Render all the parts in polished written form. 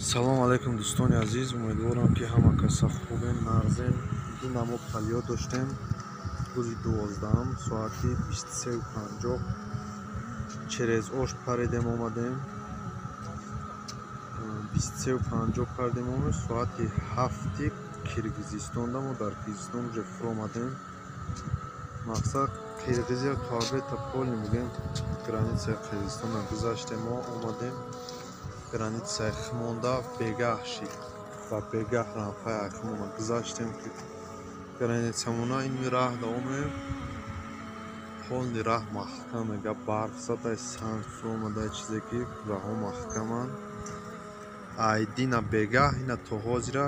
Салом алейкум, дӯстони азиз. Умедворам, ки ҳама каса хубен, нағзен. Дина мо полёт доштем, рӯзи 12-ам, соати 23:50 через Ош паридем, омадем. 23:50 паридем, омадем, соати 7-и Киргизистонда мо дар Киргизистон уже фуромадем. Мақсад, Киргизия то обета полный мегӯем, границаи Қирғизистона гузаштем, мо омадем границаи химонда. Бегаҳ шид ва бегаҳ рамфаи химона гузаштем, ки границамона ин раҳ давомем, полный раҳ маҳкам мега, барф задай, санг фуромадай, чизе ки раҳҳо маҳкаманд. Айдина бегаҳ ина то ҳозира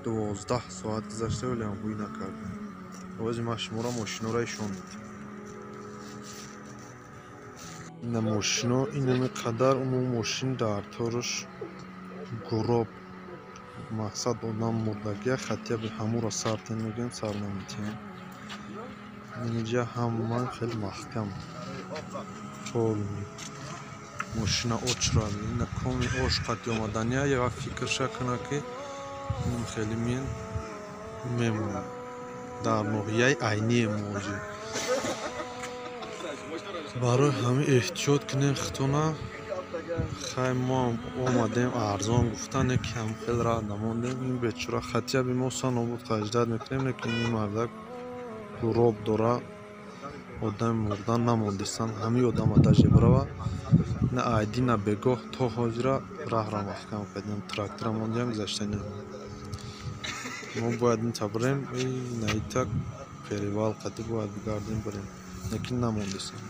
12 соат гузашта, вале ҳамгӯӣ накардем. Ҳозир ман шуморо мошинора ишон медиҳам. Ина мошино, инами қадар умо мошин дар тораш гуроб, мақсад, одам мурдагия, хотя бы ҳамуро сартен мегӯем, сар наметиҳем. Инҷа ҳама хеле маҳкам, полный мошина очра. Ина коми Ош қати омадания я фикрша кана, ки ин хеле мен мемонад дар ноҳияи Айние моҷи. Барои ҳамин эҳтиёт кунем хитона. Хай, моам омадем, арзон гуфтане, ки ҳам хел раҳ намондем. Ин бечора хотя бы мо санобуд қаждат мекунем, лекин ин мардак гуроб дора, одами мурда намондисан. Ҳамин одама даже бирава на айди, на бегоҳ то ҳозира раҳро маҳкам кардем, трактора мондиам, гузаштани мо бояд инта бирем, наита перевал қади бояд бигардем, бирем, лекин намондисан.